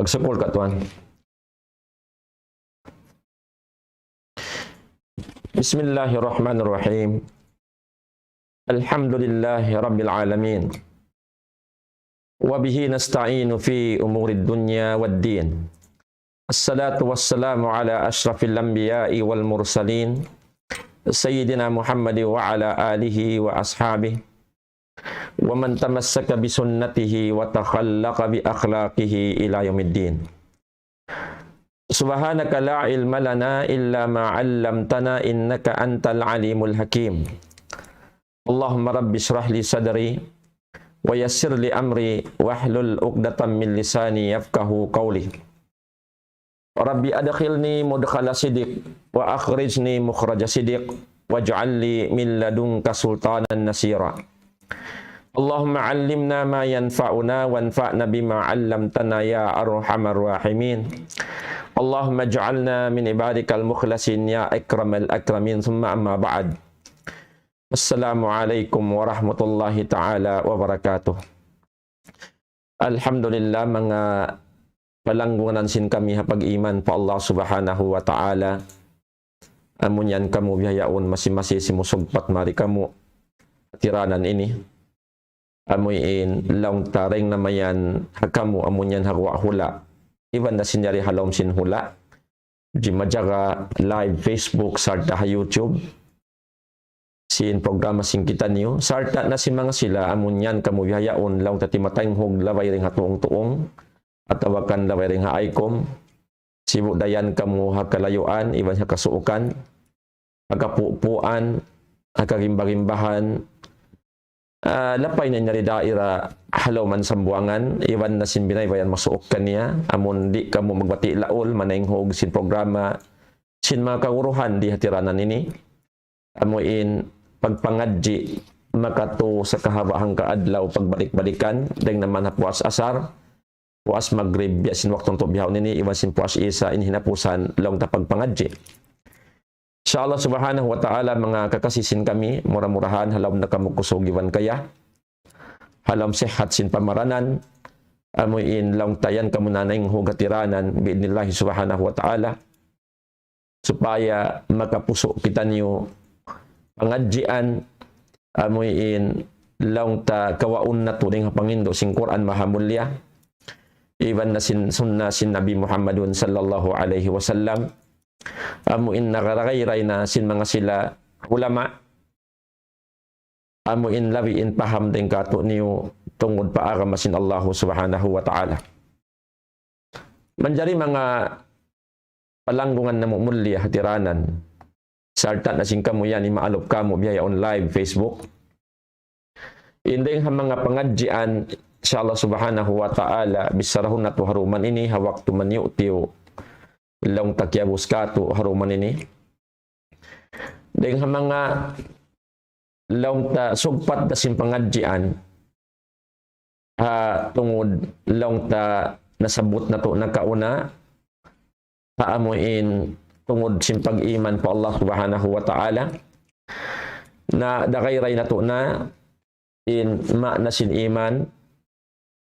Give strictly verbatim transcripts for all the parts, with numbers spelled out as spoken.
Magsukul ka, tuwan. بسم الله الرحمن الرحيم. الحمد لله رب العالمين. وبه نستعين في أمور الدنيا والدين. الصلاة والسلام على أشرف الأنبياء والمرسلين، سيدنا محمد وعلى آله وأصحابه، ومن تمسك بسنته وتخلق بأخلاقه إلى يوم الدين. سبحانك لا علم لنا إلا ما علمتنا إنك أنت العليم الحكيم. اللهم رب اشرح لي صدري ويسر لي أمري واحلل عقدة من لساني يفقهوا قولي. رب أدخلني مدخل صدق وأخرجني مخرج صدق واجعل لي من لدنك سلطانا نصيرا. اللهم علمنا ما ينفعنا وانفعنا بما علمتنا يا أرحم الراحمين. اللهم اجعلنا من عبادك المخلصين يا أكرم الأكرمين. ثم أما بعد. السلام عليكم ورحمة الله تعالى وبركاته. Alhamdulillah, manga palanggungan sin kami ha pag-iman pa Allah Subhanahu wa Ta'ala. Amu niyan kamu bihaun masi-masi simusugpat mari kamu ha tiranan ini. Amu in laung ta dayn ha mayan ha kamu amu niyan ha guwa' hula'. Iban na sin yari ha lawm sin hula'. Di' majaga live Facebook sarta' ha YouTube sin programa sin kitaniyu, sarta' na sin manga sila amu niyan kamu bihaun laung ta timataynghug labay dayn ha tuung-tuung, atawa kan labay dayn ha aykom, sibu' dayan kamu ha kalayuan, iban ha kasuukan, ha kapupuan, ha kagimba-gimbahan, ah, lapay na in yari daira ha lawm Sambuwangan, iban na sin binaybayan masuuk kaniya, amun di' kamu magbati' laul, manaynghug sin programa, sin manga kaguruhan di ha tiranan ini. Amu in pagpangadji' makatu sa kahaba' hangka adlaw pagbalik-balikan, dayn ha manga puas asar, puas magrib, biya' sin waktu natu' bihaun ini, iban sin puas isa, in hinapusan laung ta pagpangadji'. Insya Allah Subhanahu wa Ta'ala, manga kakasi sin kami, mura-murahan ha lawm na kamu kusug iban kaya, ha lawm sihat sin pamaranan, amu in laung ta yan kamu nanaynghug ha tiranan, bi'idhnillahi Subhanahu wa Ta'ala, supaya makapusu' kitaniyu pangadjian, amu in laung ta kawaun natu' dayn ha pangindu' sin Qur'an Maha Mulia, iban na sin sunnah sin Nabi Muhammadun sallallahu alayhi wasallam, amu in nagaragayray na sin manga sila ulama, amu in labi in paham dayn kātu'niyu tungud pa agama sin Allahu Subhanahu wa Ta'ala. Manjari manga palanggungan namu' mulia ha tiranan, sarta' na sin kamu yan imaalup kamu bihaun live Facebook. In dayn ha manga pangadjian, insya Allah Subhanahu wa Ta'ala, bisarahun natu' ha duman ini, ha waktu manyu' tiyu' laung ta kiyabus kātu' ha duman ini. Dayn ha manga laung ta sugpat da sin pangadjian, ha tungud laung ta nasabbut natu' nakauna, ha amu in tungud sin pag-iman pa Allah Subhanahu wa Ta'ala, na dagayray natu' na in maana sin iman,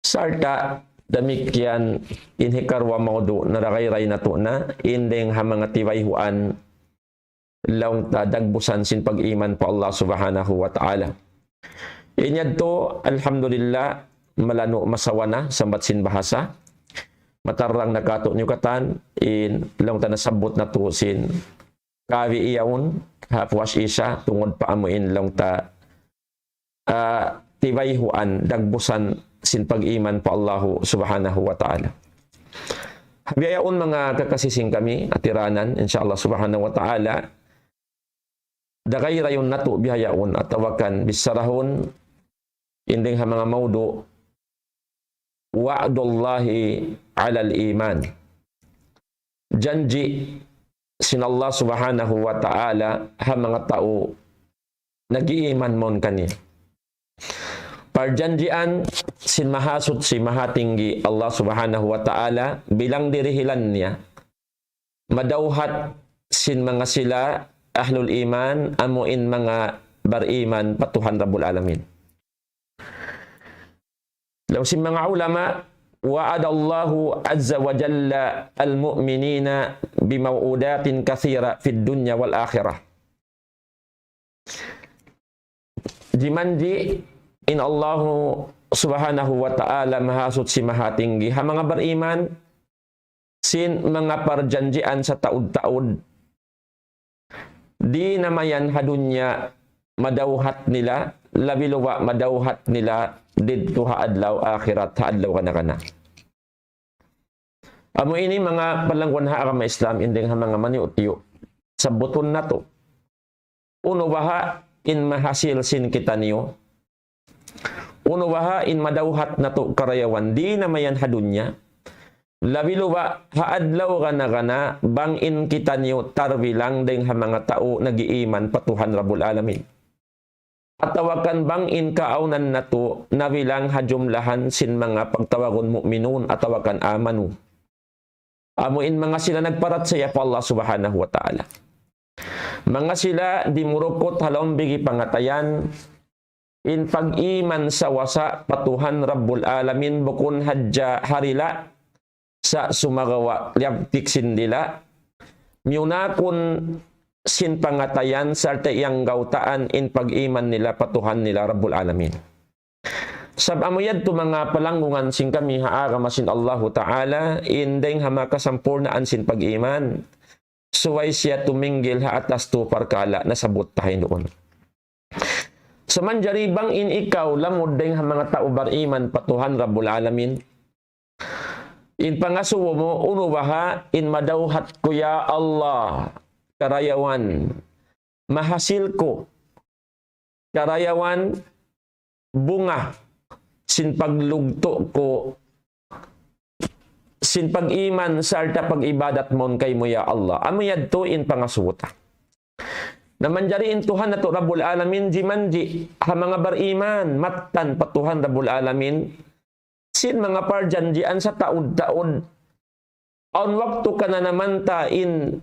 sarta' damikkiyan in hikaruwa maudu' na dagayray natu' na, in dayn ha manga tibayhuan laung ta dagbusan sin pag-iman pa Allah Subhanahu wa Ta'ala. In yadtu, alhamdulillah, malanu' masawa na, sambat sin bahasa. Matarrang na kātu'niyu katan, in laung ta nasabbut natu' sin kawi iyaun, ha puas isa, tungud pa amu in laung ta ah, tibayhuan, dagbusan sin pag-iman pa Allahu Subhanahu wa Ta'ala. Ha bihaun manga kakasi sin kami, ha tiranan, insya Allah Subhanahu wa Ta'ala, dagayrayun natu' bihaun, atawa kan bisarahun, in dayn ha manga maudu', وعد الله على الإيمان. Janji' sin Allah Subhanahu wa Ta'ala ha manga tau nag-iiman mawn kaniya. Parjanjian sin Mahasuchi, Mahatinggi Allah Subhanahu wa Ta'ala, bilang dirihilan niya, madawhat sin manga sila ahlul iman, amu in manga bariman pa Tuhan Rabbul Alamin. Laung sin manga ulama, وعد الله عز وجل المؤمنين بموعودات كثيرة في الدنيا والآخرة. Jimanji' in Allahu Subhanahu wa Ta'ala Mahasuchi Mahatinggi ha manga bariman sin manga parjanjian sataud-taud. Di' na mayan ha dunya madawhat nila, labi luba' madawhat nila didtu ha adlaw akhirat, ha adlaw kana-kana. Amu ini manga palangguan ha agama Islam, in dayng ha manga maniyu'-tiyu'. Sabbutun natu'. Unu baha' in mahasil sin kitaniyu? Unu baha' in madawhat natu' karayawan? Di' na mayan ha dunya. Labi luba' ha adlaw kana-kana, bang in kitaniyu tarbilang dayng ha manga tau nag-iiman pa Tuhan Rabbul Alamin. Atawa kan bang in kaawnan natu' nabilang ha jumlahan sin manga pagtawagun mu'minun atawa kan amanu. Amu in manga sila nagparachaya pa Allah Subhanahu wa Ta'ala. Manga sila dimurukut ha lawm bigi pangatayan, in pag-iman sawasa pa Tuhan Rabbul Alamin bukun hadja ha dila' sa' sumagawa' liyabtik sin dila'. Miyunakun sin pangatayan sarta' iyanggawtaan in pag-iman nila pa Tuhan nila Rabbul Alamin. Sabab amu yadtu manga palanggungan sin kami ha agama sin Allahu Ta'ala, in dayng ha manga kasampurnaan sin pag-iman. Subay siya tuminggil ha atas tu parkala' nasabbut ta ha yan duun. Sa' manjari bang in ikaw lamud dayng ha manga tau bariman pa Tuhan Rabbul Alamin. In pangasubu mu, unu baha' in madawhat ku ya Allah, karayawan, mahasil ku, karayawan, bunga, sin paglugtu' ku, sin pag-iman, sarta' pag-ibadat mawn kaymu ya Allah. Amu yadtu in pangasubu ta. Na manjari in Tuhan natu' Rabbul Alamin, jimanji' ha manga bariman, mattan pa Tuhan Rabbul Alamin, sin manga parjanjian sataud-taud. Awn waktu kananaman ta in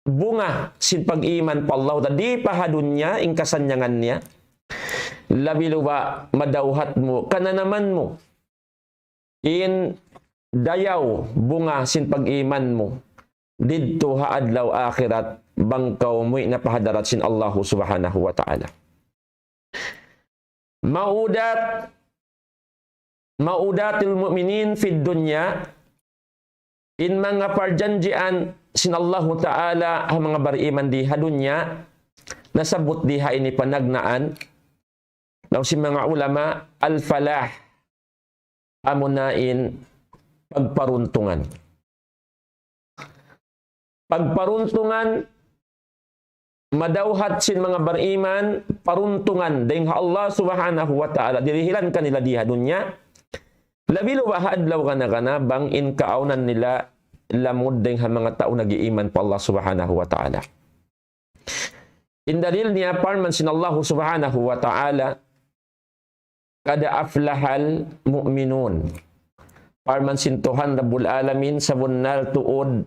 bunga sin pag-iman pa Allah ta di' pa ha dunya in kasannyangan niya. Labi luba' madawhat mu, kananaman mu in dayaw bunga sin pag-iman mu didtu ha adlaw akhirat bang kaw muwi' na pa hadarat sin Allahu Subhanahu wa Ta'ala. Maudat, maudatil mu'minin fid dunya, in manga parjanjian sin Allahu Ta'ala ha manga bariman di ha dunya, nasabbut di ha ini panagnaan, laung sin manga ulama, al-falah, amuna in pagparuntungan. Pagparuntungan, madawhat sin manga bariman, paruntungan dayng ha Allah Subhanahu wa Ta'ala, dirihilan kanila di ha dunya. Labi luba' ha adlaw kana-kana, bang in kaawnan nila lamud dayng ha manga tau nag-iiman pa Allah Subhanahu wa Ta'ala. In dalil niya parman sin Allahu Subhanahu wa Ta'ala, قد أفلح المؤمنون. Parman sin Tuhan Rabbul Alamin, sabunnal tuud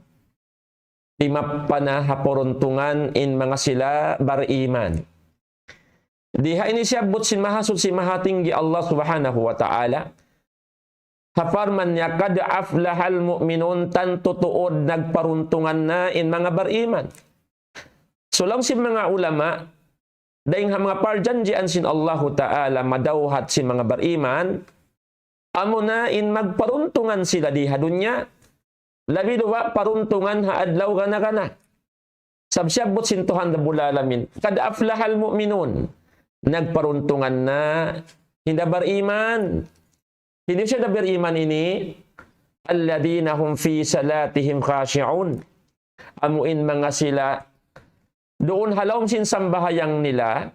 timappa na ha paruntungan in manga sila bariman. Di ha ini siyabbut sin Mahasuchi Mahatinggi Allah Subhanahu wa Ta'ala, ha parman niya, قد أفلح المؤمنون, tantu tuud nagparuntungan na in manga bariman. So laung sin manga ulama, dayng ha manga parjanjian sin Allahu Ta'ala madawhat sin manga bariman, amuna in magparuntungan sila di ha dunya, labi luba' paruntungan ha adlaw kana-kana. Sabab siyabbut sin Tuhan Rabbul Alamin, قد أفلح المؤمنون. Nagparuntungan na in bariman. Hisiyu in bariman ini? الذين هم في صلاتهم خاشعون. Amu in manga sila duun ha lawm sin sambahayang nila,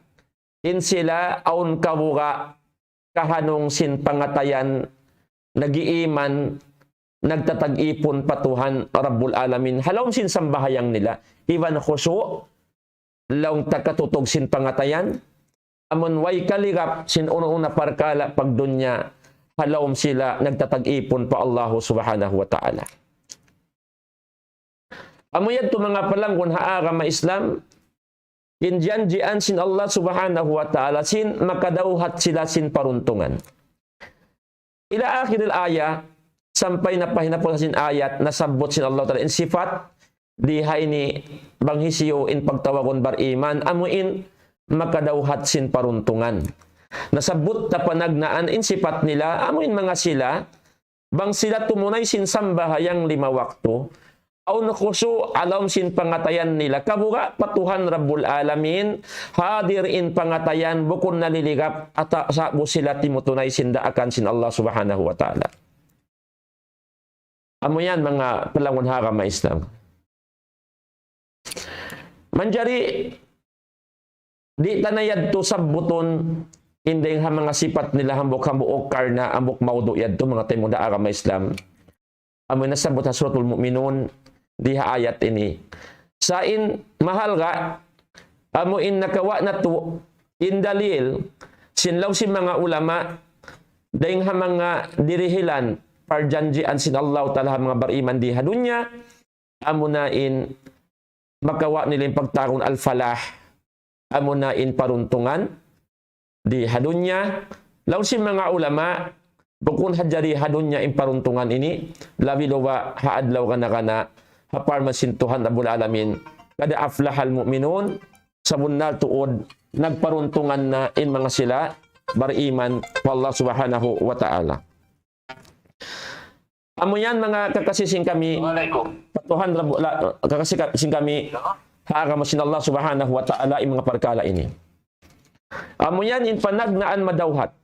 in sila awn kabuga' kahanung sin pangatayan, nag-iiman, nagtatag-ipun pa Tuhan Rabbul Alamin. Ha lawm sin sambahayang nila, iban khushu', laung ta katutug sin pangatayan, amun way kaligap sin unu-unu na parkala' pagdunya, ha lawm sila nagtatag-ipun pa Allahu Subhanahu wa Ta'ala. Amu yadtu manga palanggun ha agama Islam, in janjian sin Allah Subhanahu wa Ta'ala, sin makadawhat sila sin paruntungan. إلى آخر الآية, sampay na pa hinapus sin ayat, nasabbut sin Allah Ta'ala in sipat, di ha ini bang hisiyu in pagtawagun bariman, amu in makadawhat sin paruntungan. Nasabbut ta panagnaan in sipat nila, amu in manga sila, bang sila tumunay sin sambahayang lima waktu, awn khusu' ha lawm sin pangatayan nila, kabuga' pa Tuhan Rabbul Alamin, hadir in pangatayan, bukun naliligap, ata sa'bu sila timutunay sin daakan sin Allah Subhanahu wa Ta'ala. Amu yan, manga palangun ha agama Islam. Manjari, di' ta na yadtu sabbutun in dayng ha manga sipat nila hambuuk-hambuuk karna' hambuuk mawdu' yadtu, manga taymanghud ha agama Islam. Amu in nasabbut ha Suratul Mu'minun, di ha ayat ini. Sa' in mahalga', amu in nakawa' natu' in dalil, sin laung sin manga ulama, dayng ha manga dirihilan, parjanjian sin Allah Ta'ala ha manga bariman di ha dunya, amuna in makawa' nila in pagtawagun al-falah, amuna in paruntungan di ha dunya. Laung sin manga ulama, bukun hadja di ha dunya in paruntungan ini, labi luba ha adlaw gana-gana, ha parman sin Tuhan Rabbul Alamin, قد أفلح المؤمنون, sabunnal tuud, nagparuntungan na in manga sila bariman pa Allah Subhanahu wa Ta'ala. Amu yan manga kakasi sin kami, Assalamualaikum. Pa Tuhan Rabbu-, la-, kakasi ka-, sin kami, ha agama sin Allah Subhanahu wa Ta'ala, in manga parkala' ini. Amu yan in panagnaan madawhat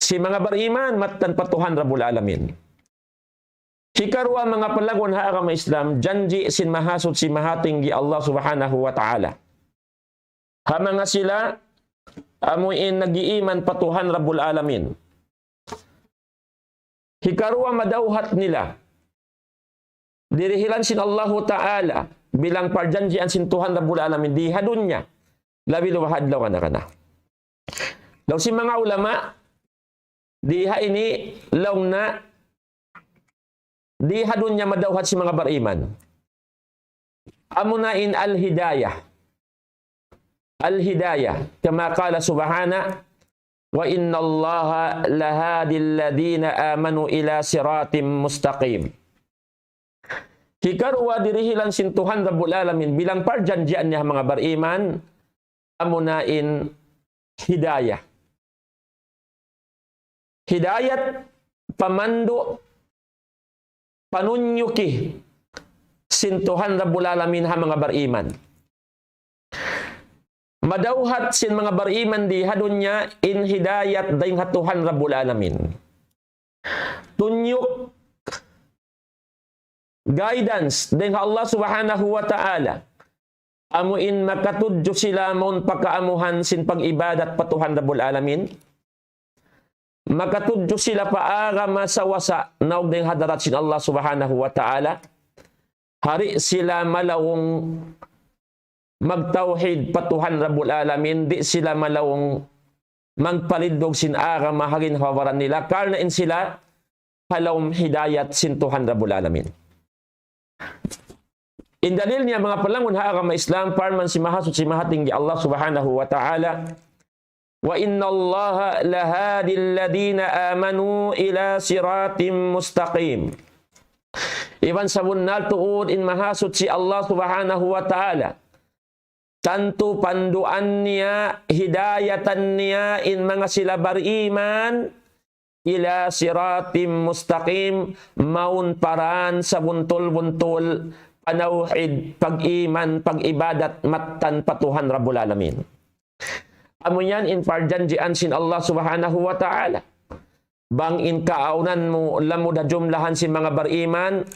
sin manga bariman mattan pa Tuhan Rabbul Alamin. Hikaruwa, manga palangun ha agama Islam, janji' sin Mahasuchi Mahatinggi Allah Subhanahu wa Ta'ala ha manga sila amu in nag-iiman pa Tuhan Rabbul Alamin. Hikaruwa, madawhat nila, dirihilan sin Allahu Ta'ala bilang parjanjian sin Tuhan Rabbul Alamin di ha dunya, labi luba ha adlaw gana-gana. Laung sin manga ulama, di ha ini laung na di ha dunya madawhat sin manga bariman. Amuna in al-hidayah. Al-hidayah. كما قال سبحانه: وإن الله لهادي الذين آمنوا إلى صراط مستقيم. Hikaruwa, dirihilan sin Tuhan Rabbul Alamin bilang parjanjian niya ha manga bariman, amuna in hidayah. Hidayat, pamandu', panunyuki sin Tuhan Rabbul Alamin ha manga bariman. Madawhat sin manga bariman di ha dunya in hidayat dayng ha Tuhan Rabbul Alamin. Tunyuk, guidance dayng ha Allah Subhanahu wa Ta'ala. Amu in makatudju sila mawn pa kaamuhan sin pag-ibadat pa Tuhan Rabbul Alamin. Makatudju sila pa agama sawasa naug dayng ha hadarat sin Allah Subhanahu wa Ta'ala. Di' sila malawung magtawhid pa Tuhan Rabbul Alamin, di' sila malawung magpalindug sin agama ha ginhawa-baran nila, karna' in sila ha lawm hidayat sin Tuhan Rabbul Alamin. In dalil niya, manga palangun ha agama Islam, parman sin Mahasuchi Mahatinggi Allah Subhanahu wa Ta'ala, وإن الله لهادي الذين آمنوا إلى صراط مستقيم. Iban sabunnal tuud in Mahasuchi Allah Subhanahu wa Ta'ala, tantu panduan niya, hidayatan niya in manga sila bariman, إلى صراط مستقيم, mawn pa dan sabuntul-buntul, panawhid, pag-iman, pag-ibadat, mattan pa Tuhan Rabbul Alamin. Amu yan in parjanjian sin Allah Subhanahu wa Ta'ala. Bang in kaawnan mu lamud ha jumlahan sin manga bariman,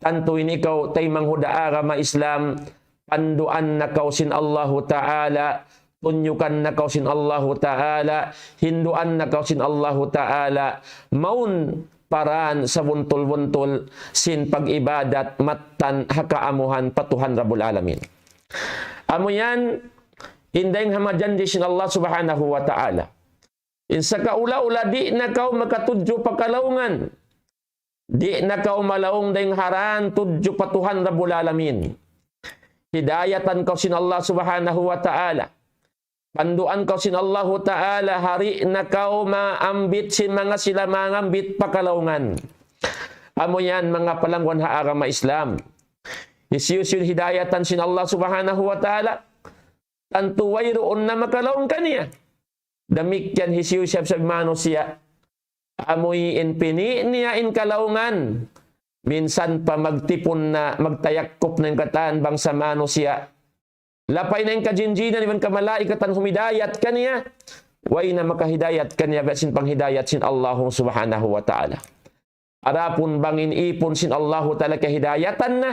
tantu in ikaw taymanghud ha agama Islam, panduan na kaw sin Allahu Ta'ala, tunyukan na kaw sin Allahu Ta'ala, hinduan na kaw sin Allahu Ta'ala, mawn pa dan sabuntul-buntul sin pag-ibadat mattan ha kaamuhan pa Tuhan Rabbul Alamin. Amu yan, in dayng ha manga janji' sin Allah Subhanahu wa Ta'ala. In sakaula-ula di' na kaw makatudju pa kalaungan. Di' na kaw malawung dayng ha dan tudju pa Tuhan Rabbul Alamin. Hidayatan kaw sin Allah Subhanahu wa Ta'ala. Panduan kaw sin Allahu Ta'ala, di' na kaw maambit sin manga sila mangambit pa kalaungan. Amu yan manga palangguan ha agama Islam. Hisiyu-siyu in hidayatan sin Allah Subhanahu wa Ta'ala, tantu wayruun na makalaung kaniya. Damikkiyan hisiyu-siyu isab manusiya', amuin pini' niya in kalaungan, minsan pa magtipun na, magtayakup na in katan bangsa manusiya'. Lapay na in kajinjinan iban kamalaikatan humidayat kaniya, way na makahidayat kaniya biya' sin panghidayat sin Allahu Subhanahu wa Ta'ala. Adapun bang in ipun sin Allahu Ta'ala kahidayatan na,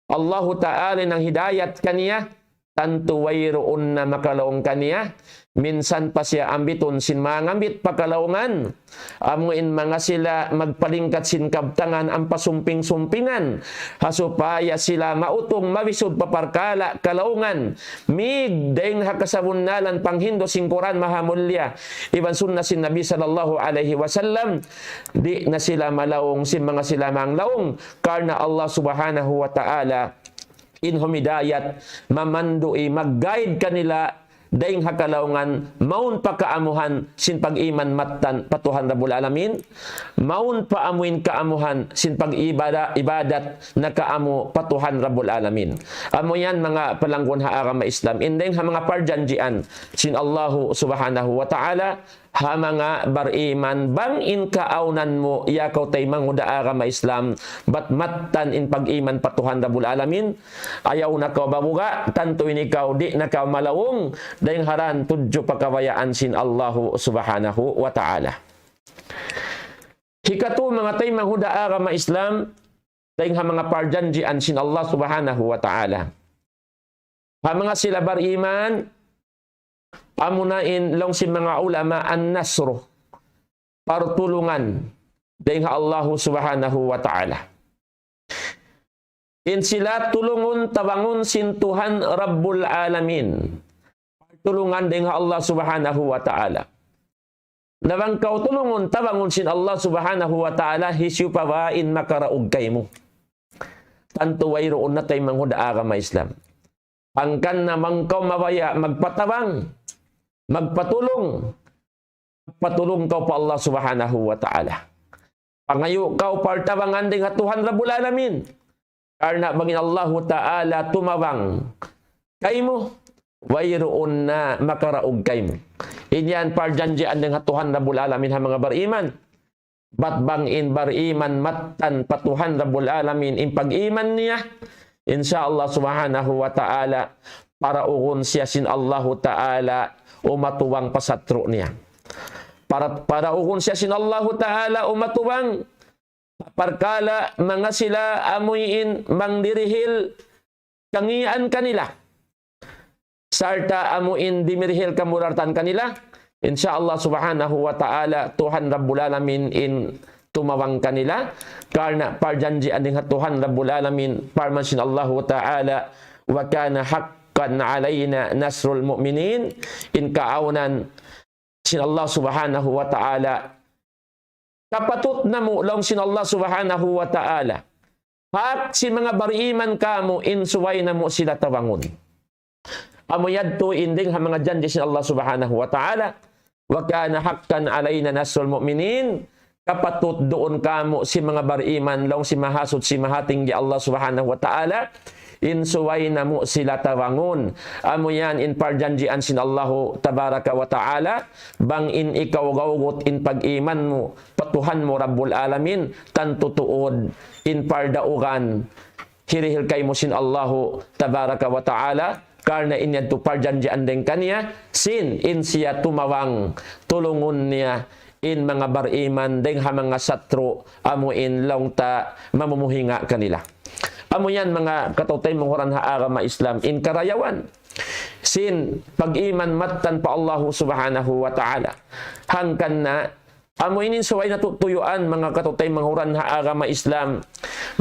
Allahu Ta'ala in nanghidayat kaniya, tantu wayruun na makalaung kaniya, minsan pa siya ambitun sin mangambit pa kalaungan, amuin manga sila magpalingkat sin kabtangan ampa sumping-sumpingan, ha supaya sila mautung mawisud pa parkala' kalaungan, mig dayng ha kasabunnalan panghindu' sin Qur'an Mahamulliya, iban sunna sin Nabi sallallahu alayhi wasallam, di' na sila malaung sin manga sila manglaung, karna' Allah Subhanahu wa Ta'ala in humidayat, mamandu'i, mag-guide kanila, dayng ha kalaungan, mawn pa kaamuhan sin pag-iman mattan pa Tuhan Rabbul Alamin, mawn pa amuin kaamuhan sin pag-ibada-, ibadat na kaamu pa Tuhan Rabbul Alamin. Amu yan manga palangguan ha agama Islam, in dayng ha manga parjanjian sin Allahu Subhanahu wa Ta'ala, ha manga bariman, bang in kaawnan mu, ya kaw taymanghud ha agama Islam, bat mattan in pag-iman pa Tuhan Rabbul Alamin, ayaw na kaw babuga', tantu in ikaw di' na kaw malaung, dayng ha dan tudju pa kabayaan sin Allahu Subhanahu wa Ta'ala. Hikatu manga taymanghud ha agama Islam, dayng ha manga parjanjian sin Allah Subhanahu wa Ta'ala. Ha manga sila bariman, amuna in laung sin manga ulama an-nasru, partulungan dayng ha Allahu Subhanahu wa Ta'ala. In sila tulungun tabangun sin Tuhan Rabbul Alamin. Partulungan dayng ha Allah Subhanahu wa Ta'ala. Na bang kaw tulungun tabangun sin Allah Subhanahu wa Ta'ala, hisiyu pa ba in makaraug kaymu? Tantu wayruun na taymanghud ha agama Islam. Hangkan na bang kaw mabaya' magpatabang, magpatulung, magpatulung kaw pa Allah Subhanahu wa Ta'ala. Pangayu' kaw partabangan dayng ha Tuhan Rabbul Alamin. Karna' bang in Allahu Ta'ala tumabang kaymu, wayruun na makaraug kaymu. In yan parjanjian dayng ha Tuhan Rabbul Alamin ha manga bariman. Bat bang in bariman mattan pa Tuhan Rabbul Alamin in pag-iman niya, insya Allah Subhanahu wa Ta'ala, paraugun siya sin Allahu Ta'ala umatuwang pa satru' niya. Para, paraugun siya sin Allahu Ta'ala umatuwang parkala' manga sila amuin mangdirihil kangīan kanila, sarta' amuin dimirihil kamudaratan kanila, insya Allah Subhanahu wa Ta'ala, Tuhan Rabbul Alamin in tumabang kanila, karna' parjanjian dayng ha Tuhan Rabbul Alamin, parman sin Allahu Ta'ala, وكان حقا علينا نصر المؤمنين, in kaawnan sin Allah Subhanahu wa Ta'ala, kapatut namu' laung sin Allah Subhanahu wa Ta'ala. Hak sin manga bariman kamu in subay namu' sila tabangun. Amu yadtu in dayng ha manga janji' sin Allah Subhanahu wa Ta'ala. وكان حقا علينا نصر المؤمنين. Kapatut duun kamu sin manga bariman laung sin Mahasuchi Mahatinggi Allah Subhanahu wa Ta'ala. In subay namu' sila tabangun. Amu yan in parjanjian sin Allahu Tabaraka wa Ta'ala. Bang in ikaw gawgut in pag-iman mu pa Tuhan mu Rabbul Alamin, tantu tuud in pardaugan hirihil kaymu sin Allahu Tabaraka wa Ta'ala, karna' in yadtu parjanjian dayng kaniya, sin in siya tumabang, tulungun niya in manga bariman dayng ha manga satru', amu in laung ta mamumuhinga kanila. Amu yan manga kataw-taymanghuran ha agama Islam, in karayawan sin pag-iman mattan pa Allahu Subhanahu wa Ta'ala. Hangkan na, amu ini in subay natu' tuyuan, manga kataw-taymanghuran ha agama Islam,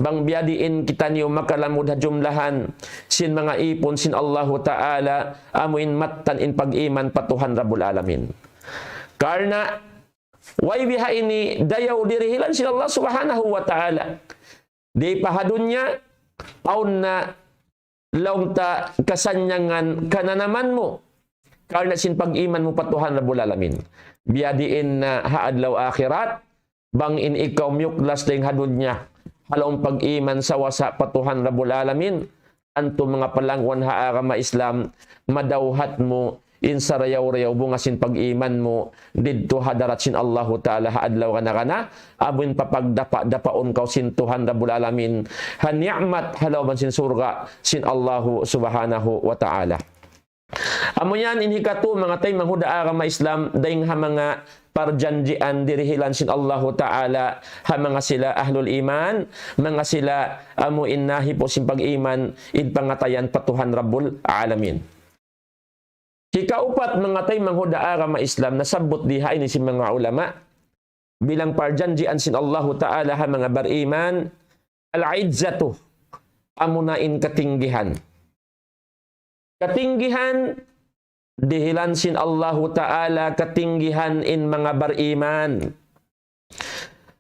bang biyadiin kitaniyu makalamud ha jumlahan sin manga ipun sin Allahu Ta'ala, amu in mattan in pag-iman pa Tuhan Rabbul Alamin. Karna' way biha ini dayaw dirihilan sin Allah Subhanahu wa Ta'ala. Di pa ha dunya, awn na laung ta kasannyangan kananaman mu. Karna' sin pag-iman mu pa Tuhan Rabbul Alamin. Biyadiin na ha adlaw akhirat, Bang in ikaw miyuklas dayn ha dunya, ha lawm pag-iman sawasa pa Tuhan Rabbul Alamin, antu manga palangwan ha agama Islam, madawhat mu in sarayaw-rayaw bunga sin pag-iman mu, didtu ha hadarat sin Allahu Ta'ala ha adlaw kana-kana, amun papagdapa-dapaun kaw sin Tuhan Rabbul Alamin, ha ni'mat ha lawm sin surga' sin Allahu Subhanahu wa Ta'ala. Amu yan in hikatu, manga taymanghud ha agama Islam, dayn ha manga parjanjian dirihilan sin Allahu Ta'ala ha manga sila ahlul iman, manga sila amu in nahipu' sin pag-iman, in pangatayan pa Tuhan Rabbul Alamin. Hikaupat, manga taymanghud ha agama Islam, nasabbut di ha ini sin manga ulama, bilang parjanjian sin Allahu Ta'ala ha manga bariman, al-izzatu, amuna in katinggihan. Katinggihan, dihilan sin Allahu Ta'ala katinggihan in manga bariman.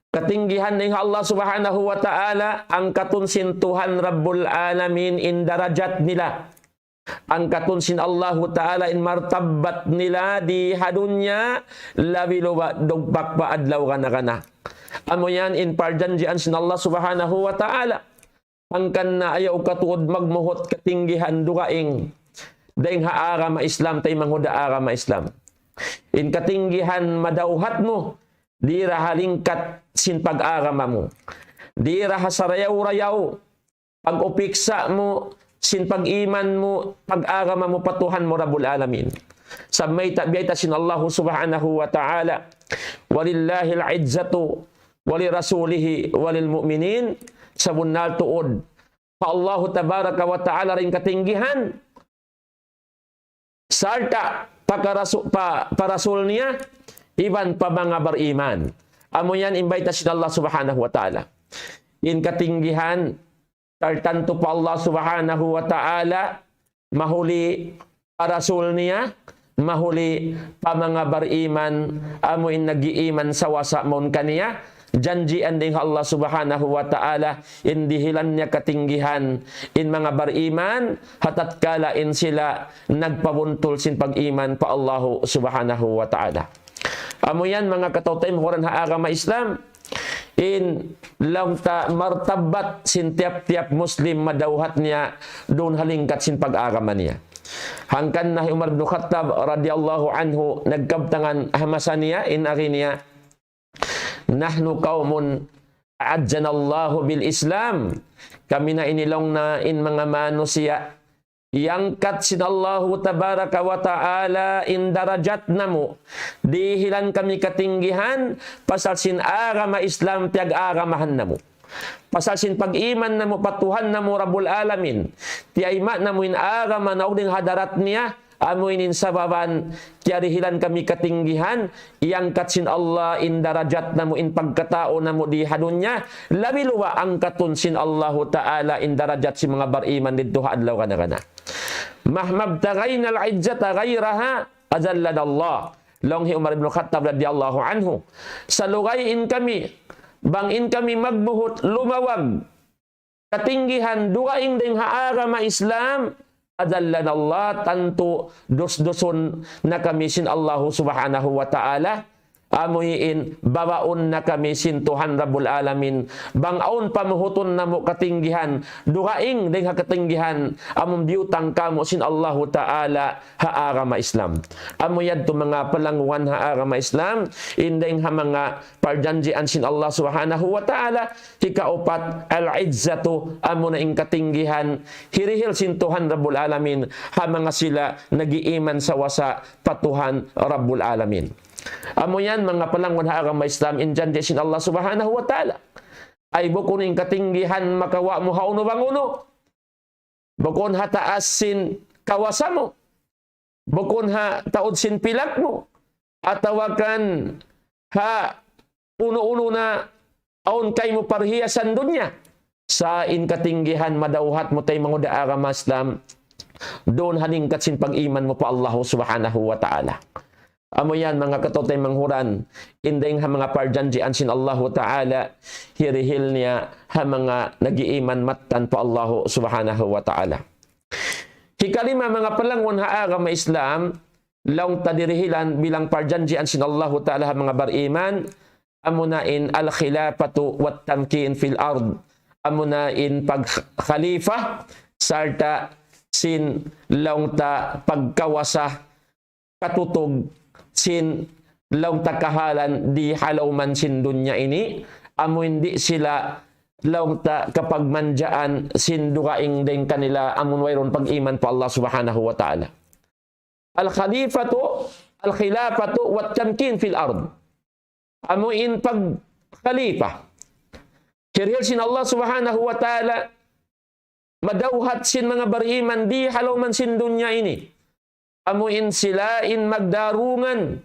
Katinggihan dayn ha Allah Subhanahu wa Ta'ala, angkatun sin Tuhan Rabbul Alamin in darajat nila. Angkatun sin Allahu Ta'ala in martabat nila di ha dunya, labi luba dugpak pa adlaw kana-kana. Amu yan in parjanjian sin Allah Subhanahu wa Ta'ala. Hangkan na ayaw katuud magmuhut katinggihan dugaing dayn ha agama Islam, taymanghud ha agama Islam. In katinggihan madawhat mu, di' da ha lingkat sin pag-agama mu. Di' da ha sarayaw-rayaw, pag-upiksa mu, sin pag-iman mu, pag-agama mu pa Tuhan mu Rabbul Alamin. Sa' mayta', biyayta' sin Allahu Subhanahu wa Ta'ala, وَلِلَّهِ الْعِزَّةُ وَلِرَسُولِهِ وَلِلْمُؤْمِنِينَ, sabunnal tuud pa Allahu Tabaraka wa Ta'ala in katinggihan, sarta' pa karasu-, pa, pa Rasul niya, iban pa manga bariman. Amu yan in bayta' sin Allah Subhanahu wa Ta'ala. In katinggihan, tartantu pa Allah Subhanahu wa Ta'ala, mahuli pa Rasul niya, mahuli pa manga bariman, amu in nag-iiman sawasa mawn kaniya, janjian dayn ha Allah Subhanahu wa Ta'ala, in dihilan niya katinggihan, in manga bariman, ha tatkala in sila nagpabuntul sin pag-iman pa Allahu Subhanahu wa Ta'ala. Amu yan, manga kataw-taymanghuran ha agama Islam, in laung ta martabat sin tiyap-tiyap Muslim madawhat niya duun ha lingkat sin pag-agama niya. Hangkan na hi Umar bin Khattab radiyallahu anhu nagkabtangan ha masa niya, in agi niya, نحن قوم أعزنا الله بالإسلام. Kami na ini laung niya in manga manusiya' iyangkat sin Allahu Tabaraka wa Ta'ala in darajat namu'. Dihilan kami katinggihan, pasal sin agama Islam piyag-agamahan namu'. Pasal sin pag-iman namu' pa Tuhan namu' Rabbul Alamin. Tiyayma' namu' in agama naug dayn ha hadarat niya, amu ini in sababan, tiyarihilan kami katinggihan, iyangkat sin Allah in darajat namu', in pagkatau namu' di ha dunya, labi luba angkatun sin Allahu Ta'ala in darajat sin manga bariman didtu ha adlaw kana-kana. مهما ابتغينا العزة غيرها أذلنا الله. Laung hi Umar ibn Khattab radiyallahu anhu, salugay in kami, bang in kami magmuhut lumawag katinggihan dugaing dayn ha agama Islam, أذلنا الله, tantu dusdusun na kami sin Allahu Subhanahu wa Ta'ala, amu in babaun na kami sin Tuhan Rabbul Alamin, bang awn pamuhutun namu' katinggihan dugaing dayn ha katinggihan amun biyutang kamu' sin Allahu Ta'ala ha agama Islam. Amu yadtu manga palangwan ha agama Islam, in dayn ha manga parjanjian sin Allah Subhanahu wa Ta'ala, hikaupat, al-izzatu, amuna in katinggihan, hirihil sin Tuhan Rabbul Alamin, ha manga sila nag-iiman sawasa pa Tuhan Rabbul Alamin. Amu yan, manga palangwan ha agama Islam, in janji' sin Allah Subhanahu wa Ta'ala. Ay bukun in katinggihan makawa' mu ha unu bang unu. Bukun ha taas sin kawasa mu. Bukun ha taud sin pilak mu. Atawa kan ha unu-unu na awn kaymu parhiyasan dunya. Sa' in katinggihan madawhat mu taymanghud ha agama Islam, duun ha lingkat sin pag-iman mu pa Allahu Subhanahu wa Ta'ala. Amu yan, manga kataw-taymanghuran, in dayn ha manga parjanjian sin Allahu Ta'ala, hirihil niya ha manga nag-iiman mattan pa Allahu Subhanahu wa Ta'ala. Hikalima, manga palangwan ha agama Islam, laung ta dirihilan bilang parjanjian sin Allahu Ta'ala ha manga bariman, amuna in al-khilafatu wat tamkin fil ard. Amuna in pag-khalifa, sarta' sin laung ta pagkawasa katutug sin laung ta kahalan di ha lawm sin dunya ini, amu in di' sila laung ta kapagmanjaan sin dugaing dayn kanila amun wayruun pag-iman pa Allah Subhanahu wa Ta'ala. Al-khalifatu, al-khilafatu, wat tamkin fil ard. Amu in pag-khalifa. Hirihil sin Allah Subhanahu wa Ta'ala, madawhat sin manga bariman di ha lawm sin dunya ini. Amu in sila in magdarungan,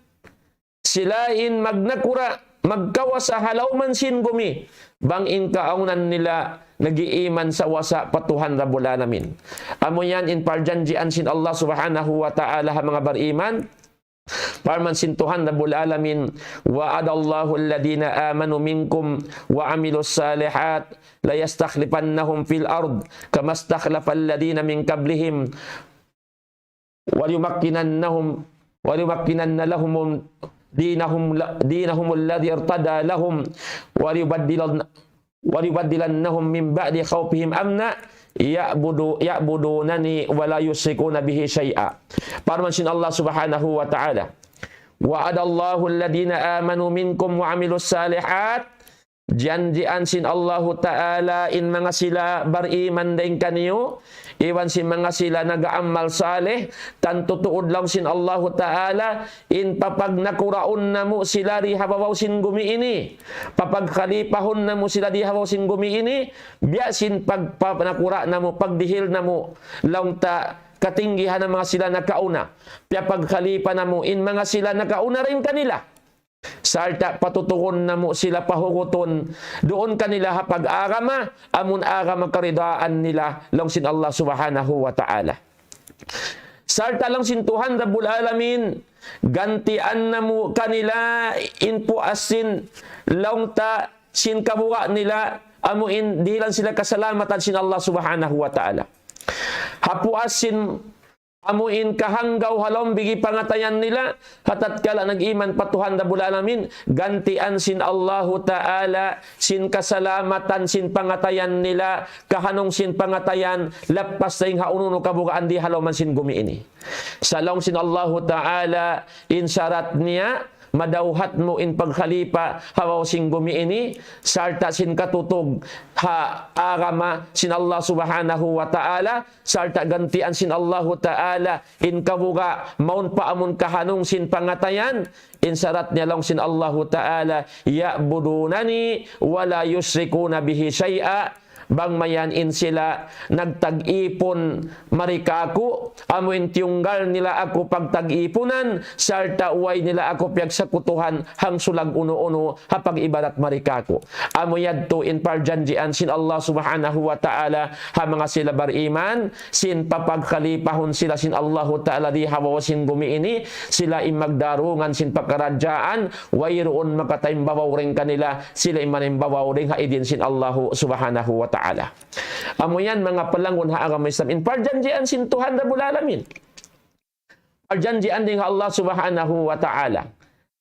sila in magnakura', magkawasa ha lawm sin gumi. Bang in kaawnan nila nag-iiman sawasa pa Tuhan Rabbul Alamin. Amu yan in parjanjian sin Allah Subhanahu wa Ta'ala ha manga bariman. Parman sin Tuhan Rabbul Alamin, وعد الله الذين آمنوا منكم وعملوا الصالحات ليستخلفنهم في الأرض كما استخلف الذين من قبلهم وليمكننهم وليمكنن لهم دينهم دينهم الذي ارتضى لهم وليبدلن وليبدلنهم من بعد خوفهم أمنا يعبدو-، يعبدونني ولا يشركون بي شيئا. Parman sin Allah Subhanahu wa Ta'ala, وعد الله الذين آمنوا منكم وعملوا الصالحات. Janjian sin Allahu Ta'ala in manga sila bariman dayn kaniyu, iban sin manga sila nag-aamal salih, tantu tuud laung sin Allahu Ta'ala, in papagnakuraun namu' sila di ha babaw sin gumi ini. Papagkhalipahun namu' sila di ha babaw sin gumi ini, biya' sin pag-, pagnakura' namu', pagdihil namu', laung ta katinggihan ha manga sila nakauna. Piyapagkhalipa namu', in manga sila nakauna dayn kanila. Sarta' patutugun namu' sila pahugutun duun kanila ha pag-agama, amun agama karidaan nila, laung sin Allah Subhanahu wa Ta'ala. Sarta' laung sin Tuhan Rabbul Alamin, gantian namu' kanila in puas sin laung ta sin kabuga' nila, amu in dihilan sila kasalamatan sin Allah Subhanahu wa Ta'ala. Ha puas sin amu in kahanggaw ha lawm bigi pangatayan nila, ha tatkala nag-iman pa Tuhan Rabbul Alamin, gantian sin Allahu Ta'ala sin kasalamatan sin pangatayan nila, kahanung sin pangatayan, lappas dayn ha unu-unu kabugaan di ha lawm sin gumi ini. Sa' laung sin Allahu Ta'ala, in sarat niya, madawhat mu in pagkhalipa ha babaw sin gumi ini, sarta' sin katutug ha agama sin Allah Subhanahu wa Ta'ala, sarta' gantian sin Allahu Ta'ala in kabuga' mawn pa amun kahanung sin pangatayan, in sarat niya laung sin Allahu Ta'ala, يعبدونني ولا يشركون بي شيئا. Bang mayan in sila nagtag-ipun mari kāku', amu in tiyunggal nila aku pagtag-ipunan, sarta' way nila aku piyagsakutuhan hangsulag unu-unu ha pag-ibadat mari kāku'. Amu yadtu in parjanjian sin Allah Subhanahu wa Ta'ala ha manga sila bariman, sin papagkhalipahun sila sin Allahu Ta'ala di ha babaw sin gumi ini, sila in magdarungan sin pakaradjaan, wayruun makataimbabaw dayn kanila, sila in manaimbabaw dayn ha idin sin Allahu Subhanahu wa Ta'ala. Amu yan manga palanggun ha agama Islam, in parjanjian sin Tuhan Rabbul Alamin. Parjanjian dayn ha Allah Subhanahu wa Ta'ala.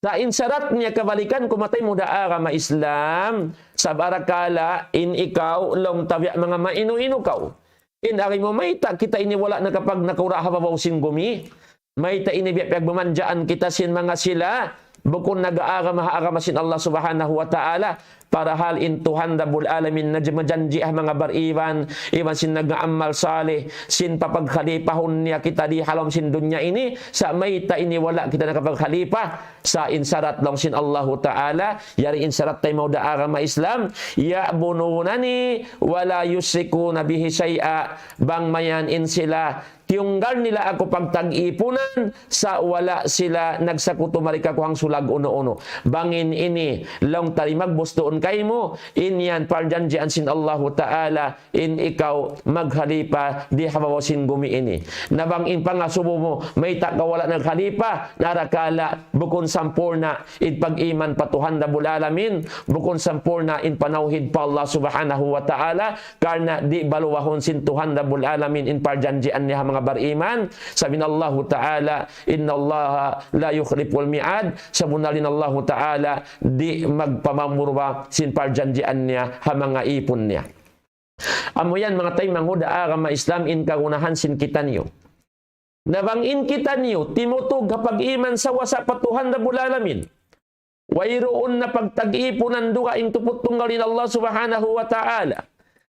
Sa' in sarat niya kabalikan ku matay muda agama Islam, sa' barakala' in ikaw laung ta biya' manga mainu-inu kaw. In ari mu mayta' kita ini wala' nakapagnakura' ha babaw sin gumi. Mayta' ini biya' piyagmamanjaan kita sin manga sila, bukun nag-aagama ha agama sin Allah Subhanahu wa Ta'ala. Parahal in Tuhan Rabbul Alamin na majanji' ha manga bariman, iban sin nag-aamal salih, sin papagkhalipahun niya kita di ha lawm sin dunya ini, sa' mayta' ini wala' kita nakapagkhalipa, sa' in sarat laung sin Allahu Ta'ala, yari in sarat taymaun ha agama Islam, يعبدونني ولا يشركون بي شيئا. Bang mayan in sila tiyunggal nila aku pagtag-ipunan, sa' wala' sila nagsakutu mari kāku' hangsulag unu-unu. Bang in ini, laung ta di' magbustuun kaymu, in yan parjanjian sin Allahu Ta'ala, in ikaw maghalipa di ha babaw sin gumi ini. Na bang in pangasubu mu, mayta' kaw wala' naghalipa, na arakala' bukun sampurna' in pag-iman pa Tuhan Rabbul Alamin, bukun sampurna' in panawhid pa Allah Subhanahu wa Ta'ala, karna' di' baluwahun sin Tuhan Rabbul Alamin in parjanjian niya ha manga bariman. Sabab in Allahu Ta'ala, إن الله لا يخلف الميعاد, sabunnal in Allahu Ta'ala di' magpamamurwa sin parjanjian niya ha manga ipun niya. Amu yan manga taymanghud ha agama Islam in kagunahan sin kitaniyu. Na bang in kitaniyu timutug ha pag-iman sawasa pa Tuhan Rabbul Alamin, wayruun na pagtag-ipunan dugaing tuput tunggal in Allah Subhanahu wa Ta'ala,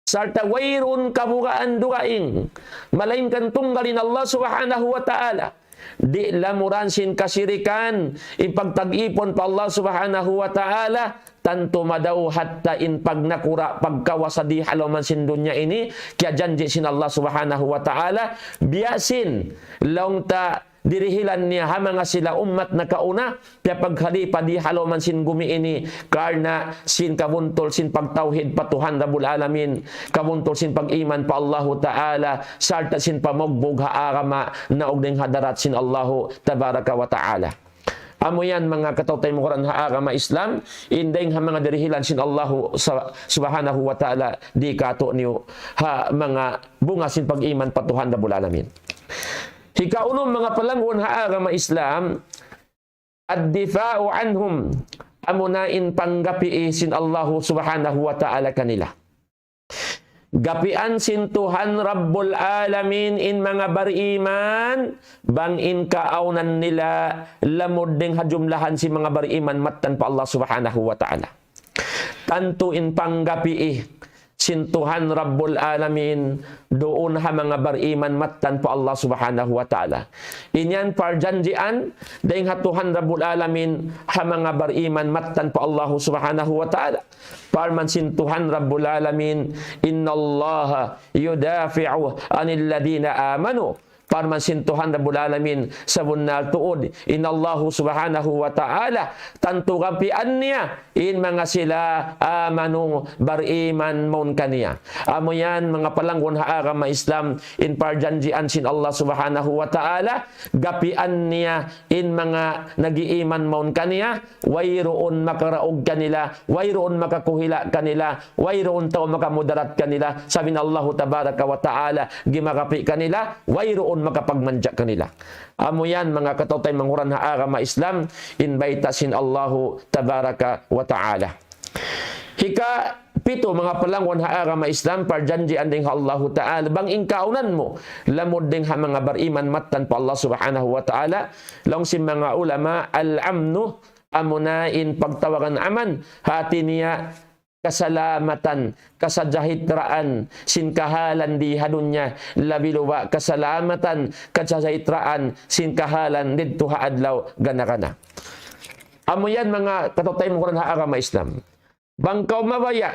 sarta' wayruun kabugaan dugaing malaingkan tunggal in Allah Subhanahu wa Ta'ala, di' lamuran sin kasirikan in pagtag-ipun pa Allah Subhanahu wa Ta'ala, tantu madawhat ta in pagnakura' pagkawasa di ha lawm sin dunya ini, kiyajanji' sin Allah Subhanahu wa Ta'ala, biya' sin laung ta dirihilan niya ha manga sila ummat nakauna, piyapaghalipa di ha lawm sin gumi ini, karna' sin kabuntul sin pagtawhid pa Tuhan Rabbul Alamin, kabuntul sin pag-iman pa Allahu Ta'ala, sarta' sin pamugbug ha agama naug dayn ha hadarat sin Allahu Tabaraka wa Ta'ala. Amu yan manga kataymanghuran ha agama Islam, in dayn ha manga dirihilan sin Allahu sa-, Subhanahu wa Ta'ala di katu'niyu ha manga bunga sin pag-iman pa Tuhan Rabbul Alamin. Hikaunum manga palanggun ha agama Islam, الدفاع عنهم, amuna in panggapi' sin Allahu Subhanahu wa Ta'ala kanila. Gapian sin Tuhan Rabbul Alamin in manga bariman, bang in kaawnan nila lamud dayn ha jumlahan sin manga bariman mattan pa Allah Subhanahu wa Ta'ala. Tantu in panggapi' sin Tuhan Rabbul Alamin duun ha manga bariman mattan pa Allah Subhanahu wa Ta'ala. In yan parjanjian dayn ha Tuhan Rabbul Alamin ha manga bariman mattan pa Allah Subhanahu wa Ta'ala. Parman sin Tuhan Rabbul Alamin, إن الله يدافع عن الذين آمنوا. Parman sin Tuhan Rabbul Alamin, sabunnal tuud in Allahu Subhanahu wa Ta'ala, tantu gapian niya in manga sila amanu, bariman mawn kaniya. Amu yan manga palanggun ha agama Islam, in parjanjian sin Allah Subhanahu wa Ta'ala, gapian niya in manga nag-iiman mawn kaniya, wayruun makaraug kanila, wayruun makakuhila' kanila, wayruun tau makamudarat kanila. Sabab in Allahu Tabaraka wa Ta'ala gimagapi' kanila, wayruun makapagmanja' kanila. Amu yan manga kataymanghuran ha agama Islam, in bayta' sin Allahu Tabaraka wa Ta'ala. Hikapitu manga palanggun ha agama Islam, parjanjian dayn ha Allahu Ta'ala, bang in kaawnan mu lamud dayn ha manga bariman mattan pa Allah Subhanahu wa Ta'ala, laung sin manga ulama, الأمن, amuna in pagtawagun aman, hati niya kasalamatan, kasajahitraan sin kahalan di ha dunya, labi luba' kasalamatan, kasajahitraan sin kahalan didtu ha adlaw gana-gana. Amu yan manga kataymanghuran ha agama Islam. Bang kaw mabaya'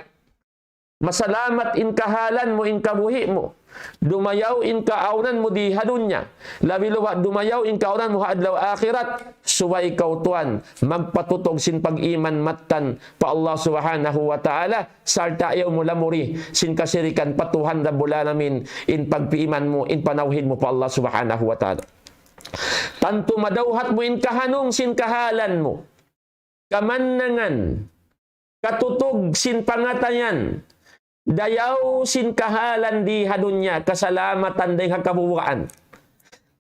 masalamat in kahalan mu, in kabuhi' mu, dumayaw in kaawnan mu di ha dunya, labi luba' dumayaw in kaawnan mu ha adlaw akhirat, subay kaw tuwan magpatutug sin pag-iman mattan pa Allah Subhanahu wa Ta'ala, sarta' ayaw mu lamuri sin kasirikan pa Tuhan Rabbul Alamin, in pagpiiman mu, in panawhid mu pa Allah Subhanahu wa Ta'ala. Tantu madawhat mu in kahanung sin kahalan mu, kamannangan, katutug sin pangatayan, dayaw sin kahalan di ha dunya, kasalamatan dayn ha kabubugaan,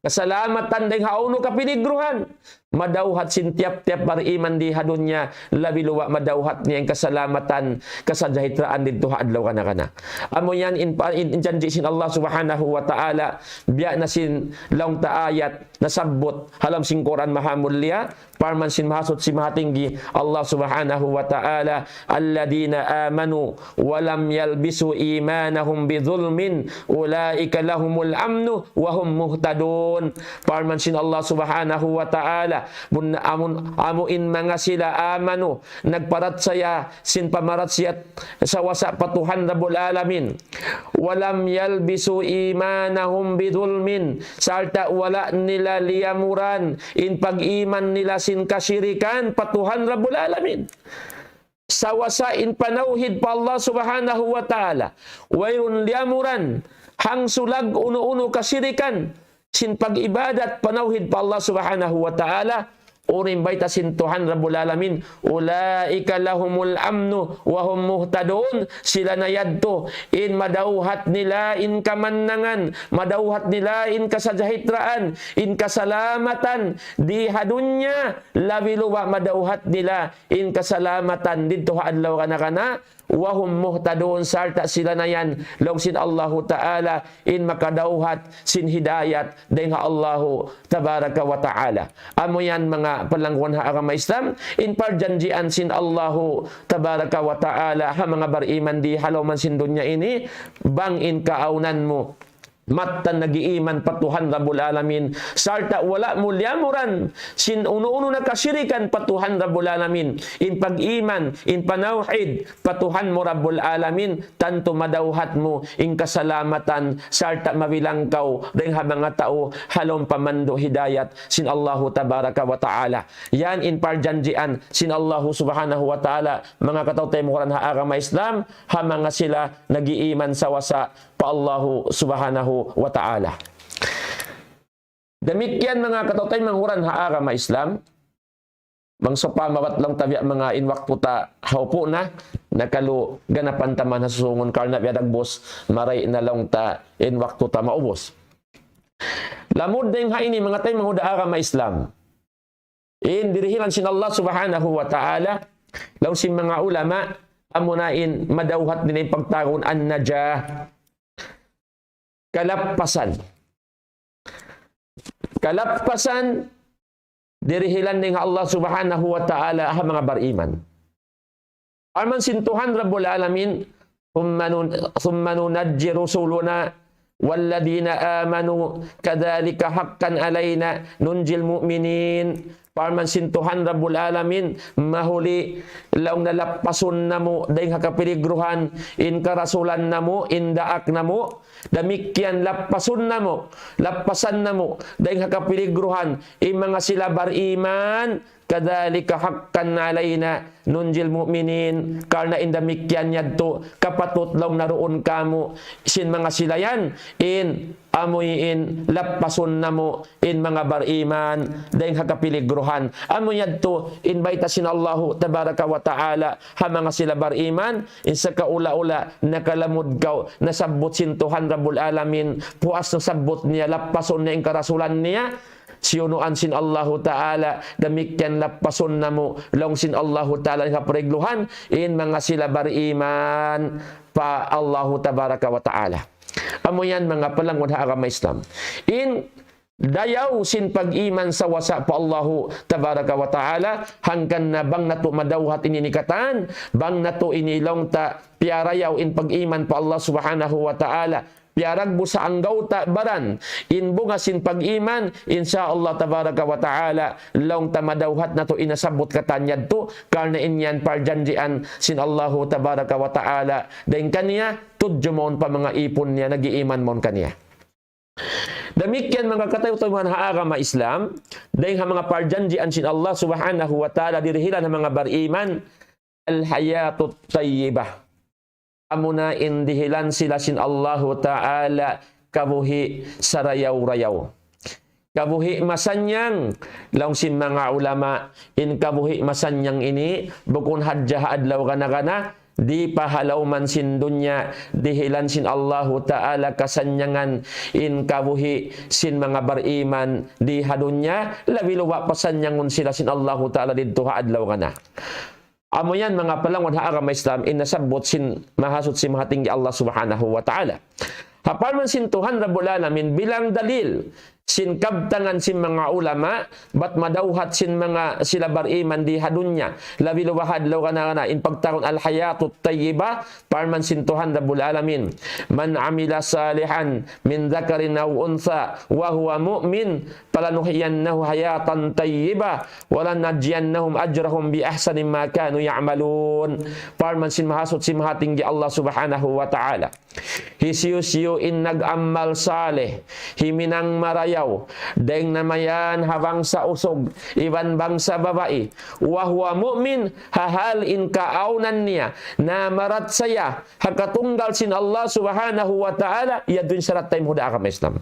kasalamatan dayn ha unu kapiligruhan, madawhat sin tiyap-tiyap bariman di ha dunya, labi luba' madawhat niya in kasalamatan, kasajahitraan didtu ha adlaw gana-gana. Amu yan in, in, in janji' sin Allah Subhanahu wa Ta'ala, biya' na sin laung ta ayat nasabbut ha lawm sin Qur'an Mahamulliya, parman sin Mahasuchi Mahatinggi Allah Subhanahu wa Ta'ala, الذين آمنوا ولم يلبسوا إيمانهم بظلم أولئك لهم الأمن وهم مهتدون. Parman sin Allah Subhanahu wa Ta'ala, bun-, amun, amu in manga sila amanu, nagparachaya sin pamarachaya sawasa pa Tuhan Rabbul Alamin. ولم يلبسوا إيمانهم بظلم, sarta' wala' nila liyamuran in pag-iman nila sin kasirikan pa Tuhan Rabbul Alamin. sawasa in panawhid pa Allah Subhanahu wa Ta'ala, wayruun liyamuran hangsulag unu-unu kasirikan sin pag-ibadat panawhid pa Allah Subhanahu wa Ta'ala, unu in bayta' sin Tuhan Rabbul Alamin, أولئك لهم الأمن وهم مهتدون. Sila na yadtu in madawhat nila in kamannangan, madawhat nila in kasajahitraan, in kasalamatan di ha dunya, labi luba' madawhat nila in kasalamatan didtu ha adlaw kana-kana, وهم مهتدون, sarta' sila na yan, laung sin Allahu Ta'ala, in makadawhat sin hidayat dayn ha Allahu Tabaraka wa Ta'ala. Amu yan manga palangguan ha agama Islam, in parjanjian sin Allahu Tabaraka wa Ta'ala ha manga bariman di ha lawm sin dunya ini, bang in kaawnan mu mattan nag-iiman pa Tuhan Rabbul Alamin, sarta' wala' mu liyamuran sin unu-unu na kasirikan pa Tuhan Rabbul Alamin, in pag-iman, in panawhid pa Tuhan mu Rabbul Alamin, tantu madawhat mu in kasalamatan, sarta' mabilang kaw dayn ha manga tau ha lawm pamandu' hidayat sin Allahu Tabaraka wa Ta'ala. Yan in parjanjian sin Allahu Subhanahu wa Ta'ala, manga kataw-taymanghuran ha agama Islam, ha manga sila nag-iiman sawasa pa Allahu Subhanahu wa Ta'ala. Damikkiyan manga kataw-taymanghuran ha agama Islam, bang sawpama bat laung ta biya' manga in waktu ta hawpu' na, nakalu ganapan ta man ha susungun karna' biya' dagbus, maray na laung ta in waktu ta maubus. Lamud dayn ha ini manga taymanghud ha agama Islam. In dirihilan sin Allah Subhanahu wa Ta'ala, laung sin manga ulama, amuna in madawhat nila in pagtawagun an-najah. Kalappasan. Kalappasan, dirihilan dayn ha Allah Subhanahu wa Ta'ala ha manga bariman. Parman sin Tuhan Rabbul Alamin, ثم نن-، ثم ننجي رسلنا والذين آمنوا كذلك حقا علينا ننجي المؤمنين. Parman sin Tuhan Rabbul Alamin, mahuli laung na lappasun namu' dayn ha kapiligruhan, in karasulan namu', in daak namu', damikkiyan lappasun namu', lappasan namu', dayn ha kapiligruhan, in manga sila bariman, كذلك حقا علينا ننجي المؤمنين. Karna' in damikkiyan yadtu, kapatut laung na duun kamu, sin manga sila yan, in amuin lappasun namu', in manga bariman, dayn ha kapiligruhan. Amu yadtu, in bayta' sin Allahu Tabaraka wa Ta'ala, ha manga sila bariman, in sakaula-ula, nakalamud kaw, nasabbut sin Tuhan Rabbul Alamin, puas nasabbut niya, lappasun niya, in karasulan niya, siyunuan sin Allahu Ta'ala, damikkiyan lappasun namu', laung sin Allahu Ta'ala, in kapiligruhan, in manga sila bariman pa Allahu Tabaraka wa Ta'ala. Amu yan manga palangguan ha agama Islam. In dayaw sin pag-iman sawasa pa Allahu Tabaraka wa Ta'ala, hangkan na bang natu' madawhat ini in katan, bang natu' ini laung ta piyarayaw in pag-iman pa Allah Subhanahu wa Ta'ala, piyaragbu sa anggawta' baran, in bunga sin pag-iman, insya Allah Tabaraka wa Ta'ala, laung ta madawhat natu' in nasabbut katan yadtu, karna' in yan parjanjian sin Allahu Tabaraka wa Ta'ala, dayn kaniya, tudju mawn pa manga ipun niya, nag-iiman mawn kaniya. Damikkiyan manga kataymanghuran ha agama Islam, dayn ha manga parjanjian sin Allah Subhanahu wa Ta'ala, dirihilan ha manga bariman, الحياة الطيبة. Amuna in dihilan sila sin Allahu Ta'ala kabuhi' sarayaw-rayaw. Kabuhi' masannyang, laung sin manga ulama, in kabuhi' masannyang ini, bukun hadja ha adlaw gana-gana, di pa ha lawm sin dunya, dihilan sin Allahu Ta'ala kasannyangan, in kabuhi' sin manga bariman, di ha dunya, labi luba' pasannyangun sila sin Allahu Ta'ala didtu ha adlaw gana. Amu yan manga palangguan ha agama Islam, in nasabbut sin Mahasuchi Mahatinggi Allah Subhanahu wa Ta'ala. Ha parman sin Tuhan Rabbul Alamin, bilang dalil sin kabtangan sin manga ulama, bat madawhat sin manga sila bariman di ha dunya, labi luba' ha adlaw gana-gana, in pagtawagun الحياة الطيبة, parman sin Tuhan Rabbul Alamin, من عمل صالحا من ذكر أو أنثى وهو مؤمن فلنحيينه حياة طيبة ولنجزينهم أجرهم بأحسن ما كانوا يعملون. Parman sin Mahasuchi Mahatinggi Allah Subhanahu wa Ta'ala. Hisiyu-siyu in nag-amal salih, himinang marayaw, dayng na mayan ha bangsa usug, iban bangsa babai, وهو مؤمن, ha hal in kaawnan niya, na marachaya, ha katunggal sin Allah Subhanahu wa Ta'ala, yadtu in sarat taymanghud ha agama Islam.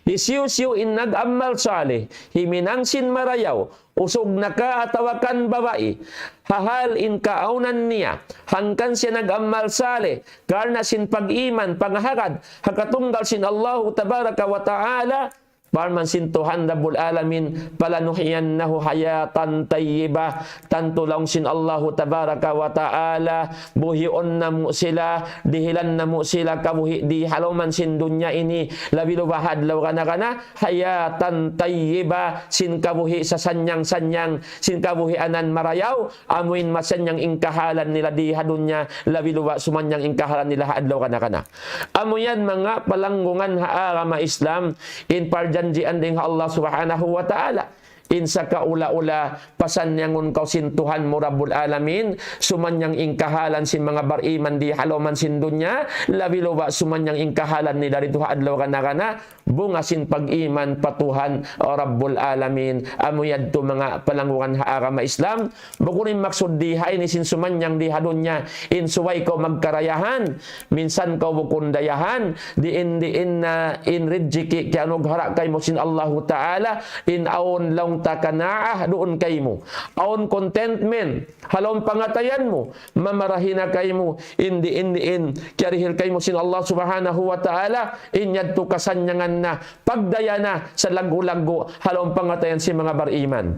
Hisiyu-siyu in nag-amal salih, himinang sin marayaw, usug na ka atawa kan babai, ha hal in kaawnan niya, hangkan siya nag-amal salih, karna' sin pag-iman, panghagad, ha katunggal sin Allahu Tabaraka wa Ta'ala, parman sin Tuhan Rabbul Alamin, فلنحيينه حياة طيبة, tantu laung sin Allahu Tabaraka wa Ta'ala, buhiun namu' sila, dihilan namu' sila kabuhi' di ha lawm sin dunya ini, labi luba ha adlaw kana-kana, حياة طيبة, sin kabuhi' sasanyang-sanyang, sin kabuhianan marayaw, amuin masanyang in kahalan nila di ha dunya, labi luba sumanyang in kahalan nila ha adlaw kana-kana. Amu yan manga palanggungan ha agama Islam, in parjanjian dayng ha Allah Subhanahu wa Ta'ala. In sakaula-ula, pasanyangun kaw sin Tuhan mu Rabbul Alamin, sumanyang in kahalan sin manga bariman di ha lawm sin dunya, labi luba sumanyang in kahalan nila didtu ha adlaw kana-kana, bunga sin pag-iman pa Tuhan Rabbul Alamin. Amu yadtu manga palanggungan ha agama Islam, bukun in maksud di ha ini sin sumanyang di ha dunya, in subay kaw magkarayahan, minsan kaw bukun dayahan, diin-diin na in rijiki kiyanughara' kaymu sin Allahu Ta'ala, in awn laung ta kanaah duun kaymu. Awn contentment, ha lawm pangatayan mu, mamarahi na kaymu, in diin-diin, kiyarihil kaymu sin Allah Subhanahu wa Ta'ala, in yadtu kasanyangan na, pagdaya na, salaggu'-laggu', ha lawm pangatayan sin manga bariman.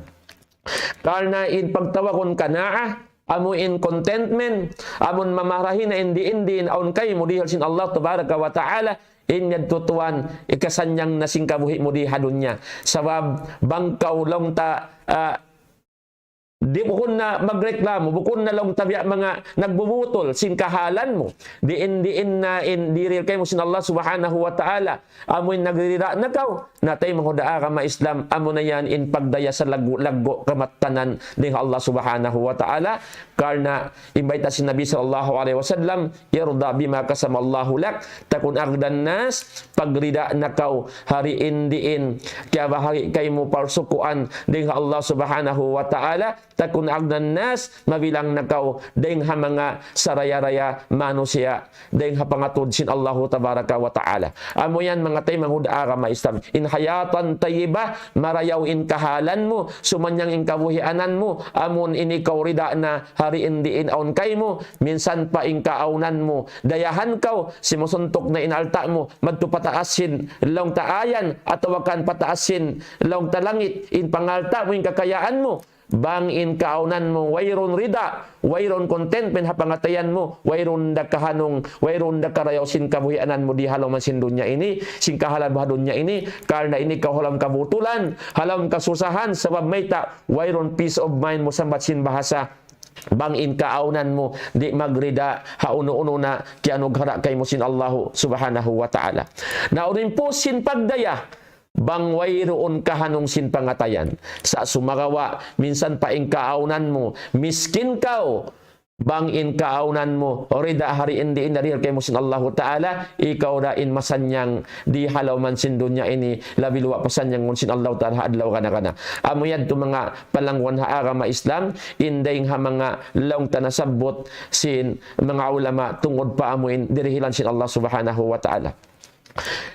Karna' in pagtawagun kanaah, amu in contentment, amun mamarahi na in diin-diin awn kaymu dihil sin Allah Tabaraka wa Ta'ala, in yadtu tuwan, ikasanyang na sin kabuhi' mu di ha dunya. Sabab, bang kaw laung ta, ah, di' bukun na magreklamo, bukun na laung ta biya' manga nagbubutul sin kahalan mu. Diin-diin na in dihil kaymu sin Allah Subhanahu wa Ta'ala. Amuin nagrida na kaw, na taymanghud ha agama Islam, amu na yan in pagdaya salaggu'-laggu' kamattanan dayng ha Allah Subhanahu wa Ta'ala. Karna' in bayta' sin Nabi sallallahu alayhi wasallam, ارض بما قسم الله لك تكن أغنى الناس, pagrida na kaw ha diin-diin kiyabahagi' kaymu parsukuan dayng ha Allah Subhanahu wa Ta'ala, تكن أغنى الناس, mabilang na kaw dayng ha manga saraya-raya manusiya', dayng ha pangatud sin Allahu Tabaraka wa Ta'ala. Amu yan manga taymanghud ha agama Islam. In حياة طيبة, marayaw in kahalan mu, sumanyang in kabuhianan mu, amun in ikaw rida na ha diin-diin awn kaymu, minsan pa in kaawnan mu, dayahan kaw, simusuntuk na in alta' mu, madtu pataas sin laung ta ayan, atawa kan pataas sin laung ta langit, in pangalta' mu, in kakayaan mu, bang in kaawnan mu wayruun rida, wayruun contentment ha pangatayan mu, wayruun da kahanung, wayruun da karayaw sin kabuhianan mu di ha lawm sin dunya ini, sin kahalan ha dunya ini, karna' ini kaw ha lawm kabutulan, ha lawm kasusahan, sabab mayta', wayruun peace of mind mu sambat sin bahasa, bang in kaawnan mu, di' magrida, ha unu-unu na, kiyanughara' kaymu sin Allahu Subhanahu wa Ta'ala. Na unu in pus sin pagdaya, bang wayruun kahanung sin pangatayan. Sa' sumagawa', minsan pa in kaawnan mu, miskin kaw, bang in kaawnan mu, rida ha diin-diin na dihil kaymu sin Allahu Ta'ala, ikaw da in masanyang di ha lawm sin dunya ini, labi luba' pasanyangun sin Allahu Ta'ala ha adlaw kana-kana. Amu yadtu manga palanggungan ha agama Islam, in dayng ha manga laung ta nasabbut sin manga ulama tungud pa amu in dirihilan sin Allah Subhanahu wa Ta'ala.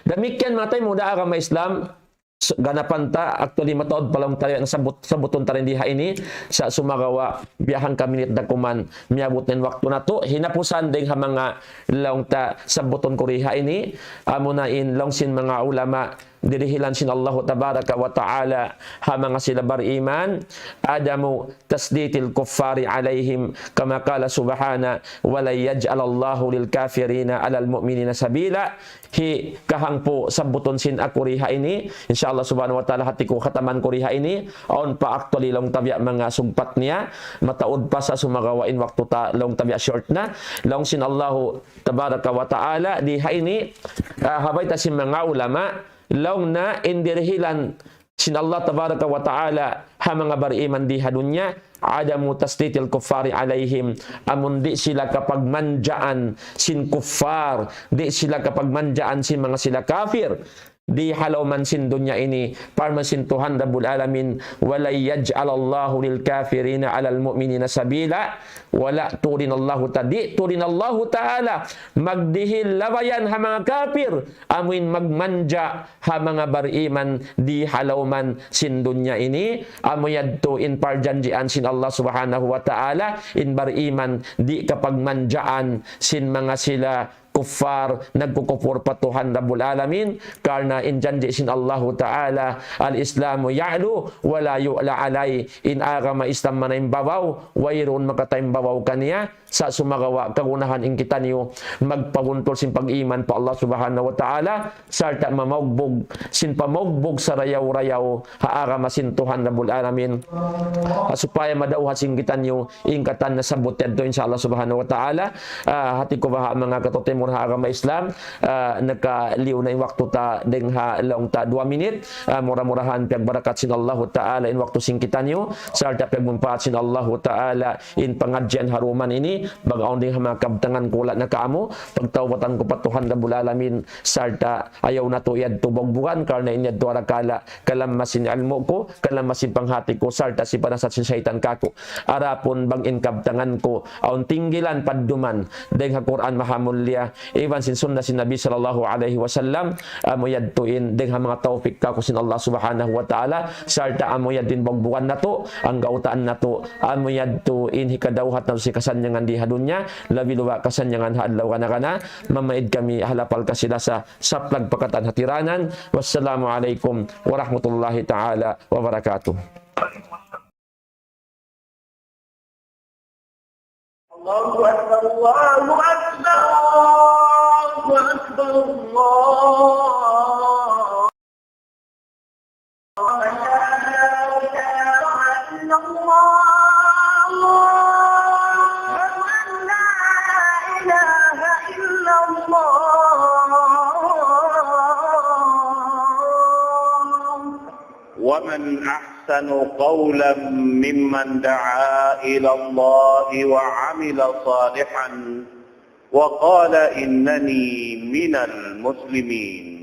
Damikkiyan manga taymanghud ha agama Islam, s-, ganapan ta, actually, mataud pa laung ta yan, sabut-, sabutun ta dayn di ha ini, sa' sumagawa', biya' hangka minit da kuman, miyabut na in waktu natu', hinapusan dayng ha manga laung ta sabutun ku di ha ini, amu na in laung sin manga ulama, dirihilan sin Allahu Tabaraka wa Ta'ala, ha manga sila bariman, عدم تسليط الكفار عليهم، كما قال سبحانه، ولن يجعل الله للكافرين على المؤمنين سبيلا. Hi kahangpu' sabbutun sin aku di ha ini, insya Allah Subhanahu wa Ta'ala hati ku khataman ku di ha ini, awn pa actually laung ta biya' manga sugpat niya, mataud pa sa' sumagawa' in waktu ta laung ta biya' short na, laung sin Allahu Tabaraka wa Ta'ala di ha ini, ah, ha bayta' sin manga ulama, laung na in dirihilan sin Allah tabaraka wa ta'ala ha manga bariman di ha dunya, عدم تسليط الكفار عليهم, amun di' sila kapagmanjaan sin kuffar, di' sila kapagmanjaan sin manga sila kafir di ha lawm sin dunya ini. Parman sin Tuhan Rabbul Alamin, ولن يجعل الله للكافرين على المؤمنين سبيلا. Wala' tuud in Allahu ta-, di' tuud in Allahu Ta'ala magdihil labayan ha manga kafir amuin magmanja ha manga bariman di ha lawm sin dunya ini. Amu yadtu in parjanjian sin Allah Subhanahu wa Ta'ala, in bariman di' kapagmanjaan sin manga sila kuffar, nagkukupur pa Tuhan Rabbul Alamin, karna' in janji' sin Allahu Ta'ala, الإسلام يعلو ولا يعلى عليه. In agama Islam manaimbabaw, wayruun makataimbabaw kaniya, sa' sumagawa' kagunahan in kitaniyu magpabuntul sin pag-iman pa Allah Subhanahu wa Ta'ala, sarta' mamaugbug sin pamaugbug sarayaw-rayaw ha agama sin Tuhan Rabbul Alamin. Ha supaya madawhat sin kitaniyu in katan nasabbut yadtu, insya Allah Subhanahu wa Ta'ala. Ah, hati ku baha' manga kataymanghuran ha agama Islam, ah, nakaliyu na in waktu ta dayng ha laung ta duwa minit. Ah, mura-murahan piyagbarakat sin Allahu Ta'ala in waktu sin kitaniyu, sarta' piyagmumpaat sin Allahu Ta'ala in pangadjian ha duman ini. Bang awn dayng ha manga kabtangan ku wala' nakaamu, pagtawbatan ku pa Tuhan Rabbul Alamin, sarta' ayaw natu' yadtu bugbugan, karna' in yadtu arakala' kalammas sin ilmu' ku, kalammas sin panghati ku, sarta' sin panasat sin saytan kāku'. Adapun bang in kabtangan ku awn tinggilan padduman dayng ha Qur'an Mahamulliya iban sin sunnah sin Nabi sallallahu alayhi wasallam, amu yadtu in dayng ha manga tawfik kāku' sin Allah Subhanahu wa Ta'ala, sarta' amu yadtu in bugbugan natu', anggautaan natu', amu yadtu in hikadawhat natu' sin kasannyangan di ha dunya, labi-labi kasannyangan ha adlaw gana-gana. Mamaid kami ha lapal kasi-lasa, saplag pa katan hatiranan. Wassalamu alaykum warahmatullahi ta'ala wabarakatuh. الله أكبر، الله أكبر، الله أكبر، الله أكبر. لا إله إلا الله. أشهد أن لا إله إلا الله. ومن أحسن قولا ممن دعا إلى الله وعمل صالحا وقال إنني من المسلمين.